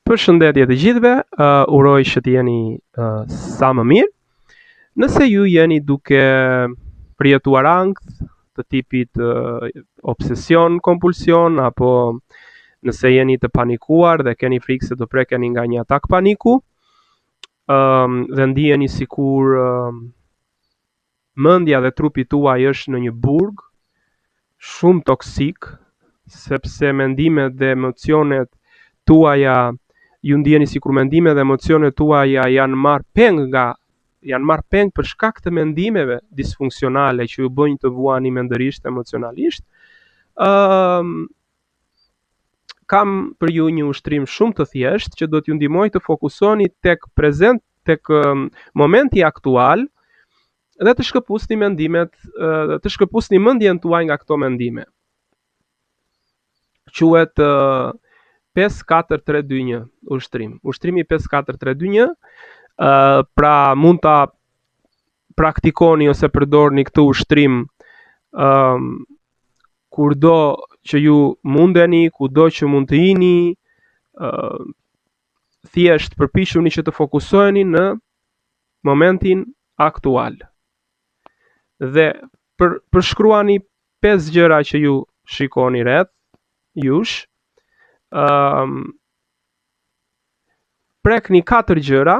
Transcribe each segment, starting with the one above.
Përshëndetje të gjithëve, uh, uroj që të jeni uh, sa më mirë. Nëse ju jeni duke përjetuar ankth të tipit uh, obsesion, kompulsion apo nëse jeni të panikuar dhe keni frikë se do prekeni nga një atak paniku, um, dhe ndiheni sikur um, Mendja dhe trupi tuaj është në një burg shumë toksik, sepse mendimet dhe emocionet tuaja ju ndiheni sikur mendimet dhe emocionet tuaja janë marrë peng nga janë marrë peng për shkak të mendimeve disfunksionale që ju bëjnë të vuani mendërisht, emocionalisht. Ëm um, kam për ju një ushtrim shumë të thjeshtë që do t'ju ndihmojë të fokusoheni tek prezent tek momenti aktual dhe të shkëpusni mendimet, të shkëpusni mendjen tuaj nga këto mendime. Quhet 5 4 3 2 1 ushtrim. Ushtrimi 5 4 3 2 1, pra mund ta praktikoni ose përdorni këtë ushtrim ëm um, kurdo që ju mundeni, kudo që mund të jini, uh, thjesht përpiquni që të fokusoheni në momentin aktual. Dhe për, përshkruani pesë gjëra që ju shikoni rreth jush. Ëm um, prekni katër gjëra.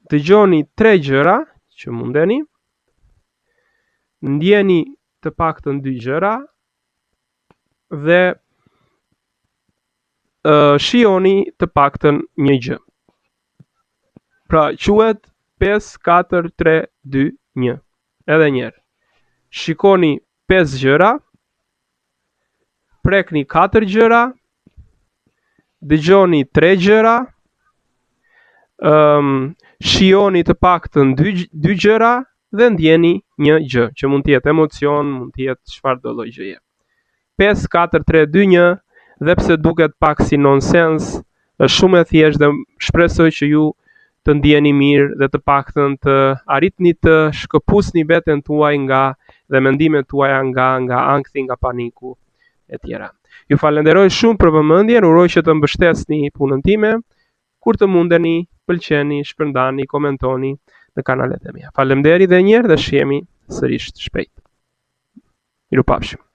Dëgjoni tre gjëra që mundeni. Ndjeni të paktën dy gjëra dhe uh, shijoni të paktën një gjë. Pra quhet 5 4 3 2 1. Edhe një herë. Shikoni 5 gjëra, prekni 4 gjëra, dëgjoni 3 gjëra, ëm um, shijoni të paktën 2 dy gjëra dhe ndjeni një gjë, që mund të jetë emocion, mund të jetë çfarëdo lloj gjëje. 5 4 3 2 1 dhe pse duket pak si nonsens, është shumë e thjeshtë dhe shpresoj që ju të ndiheni mirë dhe të paktën të arritni të shkëpusni veten tuaj nga dhe mendimet tuaja nga nga ankthi, nga paniku e tjera. Ju falenderoj shumë për vëmendjen, uroj që të mbështesni punën time. Kur të mundeni, pëlqeni, shpërndani, komentoni në kanalet e mia. Faleminderit edhe një herë dhe shihemi sërish shpejt. Mirupafshim.